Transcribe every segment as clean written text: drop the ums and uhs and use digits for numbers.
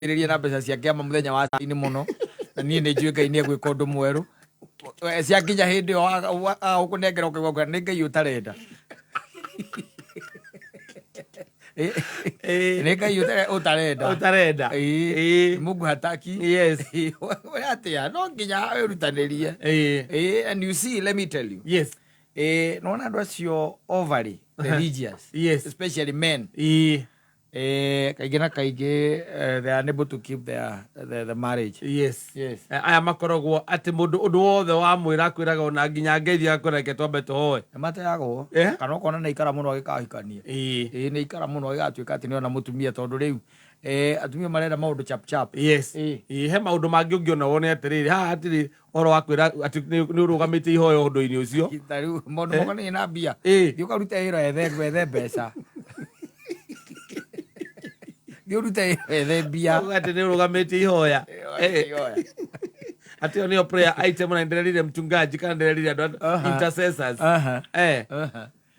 Ĩrĩria na mbeca cia kĩama mũthenya wa inĩ mũno, na niĩ nĩ njũĩ Ngai nĩ egwĩka ũndũ mwerũ. Ciakinya hĩndĩ ĩyo agũkũnengera ũkaigua kuga nĩ Ngai ũtarenda. Nĩ Ngai ũtarenda. Ũtarenda. Ĩĩ. Mungu hataki. Yes. We atĩa, no nginya wĩrutanĩrie. Ĩĩ. And you see, let me tell you. Yes. Nĩwona andũ acio overly religious. Yes. Especially men. Ĩĩ. Kaingĩ na kaingĩ they are unable to keep the marriage. Yes. Yes. Aya makoragwo atĩ mũndũ ũndũ wothe wamwĩra akwĩraga ona nginya ngeithi akwĩra reke twambe tũhoe. Nĩ mateagwo. Eh? Kana ũkona nĩ aikara mũno agĩkahikania. Ĩĩ. Ĩĩ, nĩ aikara mũno agĩgatuĩka atĩ nĩ ona mũtumia, tondũ rĩu atumia marenda maũndũ chap chap. Yes. Ĩĩ. Ĩĩ, he maũndũ mangĩ ũngĩona wone atĩrĩrĩ, haha hatirĩ ũhoro wa kwĩra atĩ nĩ ũrũgamĩtie ihoya ũndũ-inĩ ũcio. Ta rĩu maũndũ makonainie na mbia. Ĩĩ. Thiĩ ũkarute wĩra wethe mbeca. Thiĩ ũrute wĩra wethe mbia. Uga atĩ nĩ ũrũgamĩtie ihoya. Ĩĩ, ihoya. Atĩ ĩyo nĩyo prayer item na ndĩrerire mchungaji kana ndĩrerire andũ intercessors.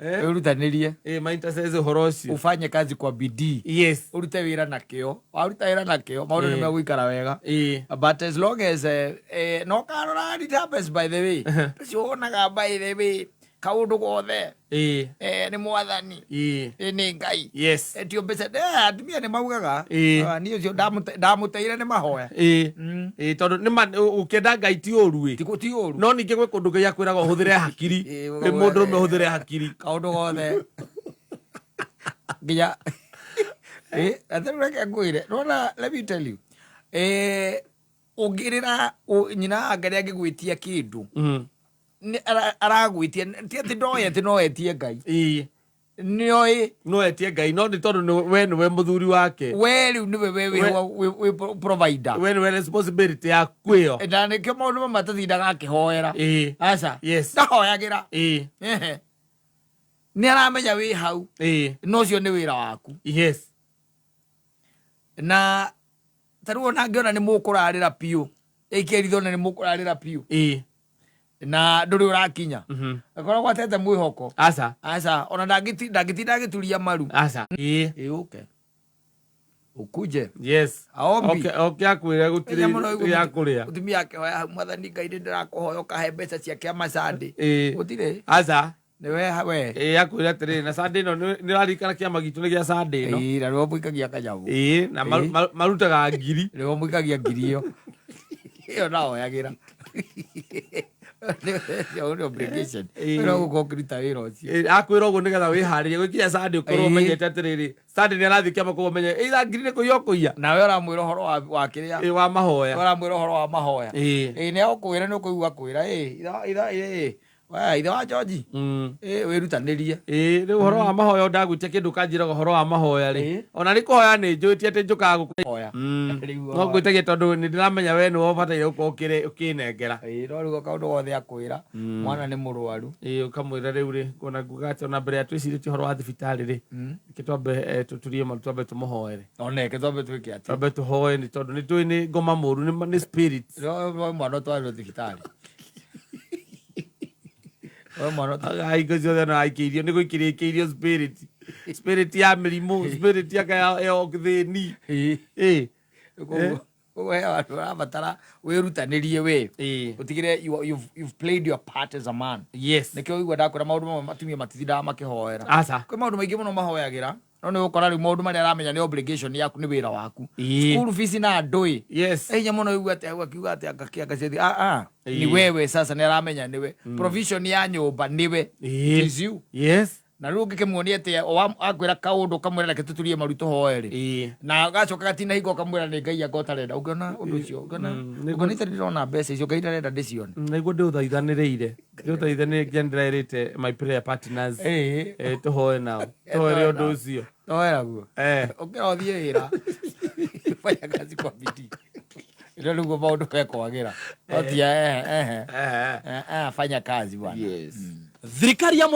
Wĩrutanĩrie. Ĩĩ, ma intercessors ũhoro ũcio. Ufanye kazi kwa bidii. Yes. Ũrute wĩra na kĩo. Waruta wĩra na kĩo, maũndũ nĩ megũikara wega. But as long as no karora it happens, by the way. Ũcio wonaga, by the way, kaũndũ gothe nĩ mwathani. Nĩ Ngai. Yes. Tio mbeca, atumia nĩ maugaga. Ĩĩ. Ah, niĩ ũcio ndamũteire nĩ mahoya. Ĩĩ. Ĩĩ, tondũ nĩ ma ũkĩenda Ngai ti ũru ĩ. Ti ũru. No ningĩ gwĩ kũndũ Ngai akwĩraga ũhũthĩre hakiri. Ĩĩ, Wĩ mũndũrũme ũhũthĩre hakiri. Kaũndũ gothe. Nginya ate rĩu reke ngwĩre, nĩwona, let me tell you, ũngĩrĩra nyina wa Ngai angĩgwĩtia kĩndũ, nĩ aragwĩtia, ti atĩ ndoĩ atĩ no etie Ngai. Ĩĩ. Nĩoĩ. No etie Ngai, no nĩ tondũ we nĩwe mũthuri wake. We rĩu nĩwe we wĩ provider. We nĩwe responsibility yaku ĩyo. Na nĩkĩo maũndũ mamwe atatindaga akĩhoera. Ĩĩ. Aca. Yes. Ndahoyagĩra. Ĩĩ. Ehe. Nĩ aramenya wĩ hau. Ĩĩ. Na ũcio nĩ wĩra waku. Yes. Na ta rĩu ona angĩona nĩ mũkũrarĩra biũ, ĩkĩrithwo na nĩ mũkũrarĩra biũ. Ĩĩ. Na ndũrĩ ũrakinya. Akoragwo atete mwĩhoko. Aca. Aca, ona ndangĩtinda agĩturia maru. Aca. Ĩĩ. Ĩĩ, ũke. Ũkuje. Yes. Aombi. Oke, oke akwĩre gũtirĩ Menya mũno ũguo gĩa kũrĩa. Mũtumia akĩhoya hau, mwathani Ngai nĩ ndĩrakũhoya ũkahe mbeca cia kĩama Sunday. Ĩĩ. Gũtirĩ. Aca. Nĩ we we. Ĩĩ, akwĩra atĩrĩrĩ, na Sunday ĩno nĩ ũraririkana kĩama gitũ nĩ gĩa Sunday ĩno. Ĩĩ, na nĩwe mũikagia kanyamũ. Ĩĩ, na marutaga ngiri. Nĩwe mũikagia ngiri ĩyo. Ĩyo ndahoyagĩra. Ĩyo nĩ obligation. Ĩĩ. Ĩyo gũkorwo ũkĩruta wĩra ũcio. Ĩĩ, akwĩra ũguo nĩgetha wĩharĩrie gwĩkinya Sunday ũkorwo Ĩĩ. ũmenyete atĩrĩrĩ, Sunday nĩ arathiĩ kĩama koguo ũmenye either ngiri nĩ kũiya ũkũiya. Nawe ũramwĩra ũhoro wa kĩrĩa. Ĩĩ, wa mahoya. Ũramwĩra ũhoro wa mahoya. Ĩĩ. Ĩĩ, nĩ agũkwĩra, nĩ ũkũigua akwĩra, ĩĩ, ithe, ĩĩ, we, ithe wa George. Ĩĩ, wĩrutanĩrie. Ĩĩ, rĩu ũhoro wa mahoya ndagwĩtia kĩndũ ũkanjĩraga ũhoro wa mahoya rĩ. Ĩĩ. Ona nĩ kũhoya nĩ njũĩ ti atĩ njũkaga gũkũ. Hoya. Rĩu No ngwĩtagia tondũ nĩ ndĩramenya we nĩwe ũbataire gũkorwo ũkĩnengera. Ĩĩ, no rĩu kaũndũ gothe akwĩra, mwana nĩ mũrwaru. Ĩĩ, ũkamwĩra rĩu rĩ, ona nguga atĩ ona mbere ya twĩcirĩtie ũhoro wa thibitarĩ rĩ, reke twambe tũturie maru twambe tũmũhoere. One, reke twambe twĩke atĩ. Twambe tũhoe nĩ tondũ nĩ tũĩ nĩ ngoma mũru, nĩ spirit. No mwana ũtwarirwo thibitarĩ. We mwana Hingo ciothe no aikĩirio nĩ gũikĩrio aikĩirio spirit. Spirit ya mĩrimũ, spirit ya ya ũthĩni. Ĩĩ. Ĩĩ. Koguo koguo he andũ ũrabatara wĩrutanĩrie we. Ĩĩ. Ũtigĩre you've played your part as a man. Yes. Nĩkĩo ũigua ndakwĩra maũndũ mamwe atumia matitindaga makĩhoera. Aca. Kwĩ maũndũ maingĩ mũno mahoyagĩra, no nĩ ũgũkora rĩu maũndũ marĩa aramenya nĩ obligation yaku, nĩ wĩra waku. Ĩĩ. School fees na andũ ĩ. Yes. Hinya mũno ũigua atĩ hau akiuga atĩ anga kĩ anga ciathi. Ah, ah. Ni Ĩĩ. wewe sasa nĩ aramenya nĩwe. Provision ya nyũmba nĩwe. Ĩĩ. It is you. Yes. Na rĩu ũngĩkĩmuonia atĩ akwĩra kaũndũ ũkamwĩra reke tũturie maru tũhoe rĩ. Ĩĩ. Na gacoka gatina hingo ũkamwĩra nĩ Ngai anga ũtarenda. Ũngĩona ũndũ ũcio, Nĩguo ũngĩona itarĩ ndĩrona mbeca icio, Ngai ndarenda ndĩcione. Nĩguo ndĩũthaithanĩrĩire. Ndĩũthaithanĩrĩire nginya ndĩrerĩte my prayer partners. Ĩĩ. Tũhoe nao. Tũhoere ũndũ ũcio. Tũhoe naguo. Ũkĩra ũthiĩ wĩra. Fanya kazi kwa bidii. Ĩno nĩguo maũndũ mekwagĩra. No ti ehe, ehe. Fanya kazi bwana. Yes. Thirikari ya